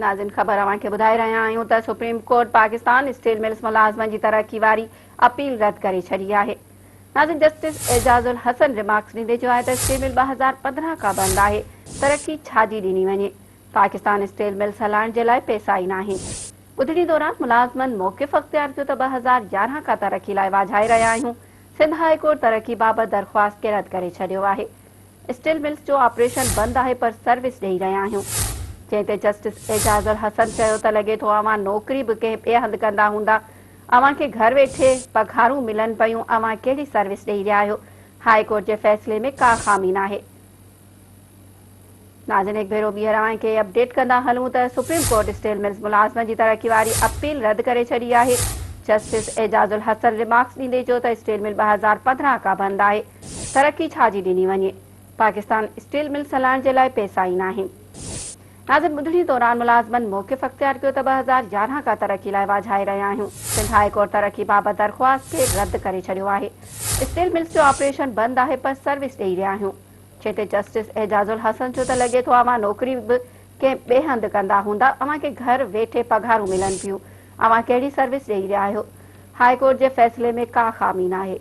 ناظرين خبر اوهان کي ٻڌائي رهيا آهيون ته supreme court Pakistan steel mills ملازمن جي ترقي واري اپيل رد ڪري ڇڏي آهي. ناظرين جسٽس اعجاز الحسن ريمارڪس ڏيندي چيو آهي ته اسٽيل مل 2015 کان بند آهي ترقي ڇا جي ڏني وڃي پاڪستان اسٽيل ملز هلائڻ جي لاء پئسا ئي ناهن. ٻڌڻي دوران ملازمن موقف اختيار ڪيو ته 2011 کان ترقي لاء واجهائي رهيا آهيون سنڌ هاء ڪورٽ ترقي بابت درخواست کي رد ڪري ڇڏيو آهي. اسٽيل ملز جو آپريشن بند آهي پر سروس ڏئي رهيا آهيون. جنهن تي جسٽس اعجاز الحسن چيو ته لڳي ٿو اوهان نوڪري به ڪنهن ٻئي هنڌ ڪندا هوندا، اوهان کي گهر ويٺي پگهارون ملن پيون اوهان ڪهڙي سروس ڏئي رهيا آهيو، هاء ڪورٽ جي فيصلي ۾ ڪا خامي ناهي. ناظرين هڪ ڀيرو ٻيهر اوهان کي اپڊيٽ ڪندا هلون ته سپريم ڪورٽ اسٽيل ملز ملازمن جي ترقي واري اپيل رد ڪري ڇڏي آهي. جسٽس اعجاز الحسن ريمارڪس ڏيندي چيو ته اسٽيل مل 2015 کان بند آهي، ترقي ڇا جي ڏني وڃي، پاڪستان اسٽيل ملز هلائڻ جي لاء پئسا ئي ناهن. ناظرين ٻڌڻي دوران ملازمن موقف اختيار ڪيو ته 2011 کان ترقي لاء واجهائي رهيا آهيون، سنڌ هاء ڪورٽ ترقي بابت درخواست کي رد ڪري ڇڏيو آهي، اسٽيل ملز جو آپريشن بند آهي پر سروس ڏئي رهيا آهيون، جنهن تي جسٽس اعجاز الحسن چيو ته لڳي ٿو اوهان نوڪري به ڪنهن ٻئي هنڌ ڪندا هوندا، اوهان کي گهر ويٺي پگهارون ملن پيون، اوهان ڪهڙي سروس ڏئي رهيا آهيو، هاء ڪورٽ جي فيصلي ۾ ڪا خامي ناهي.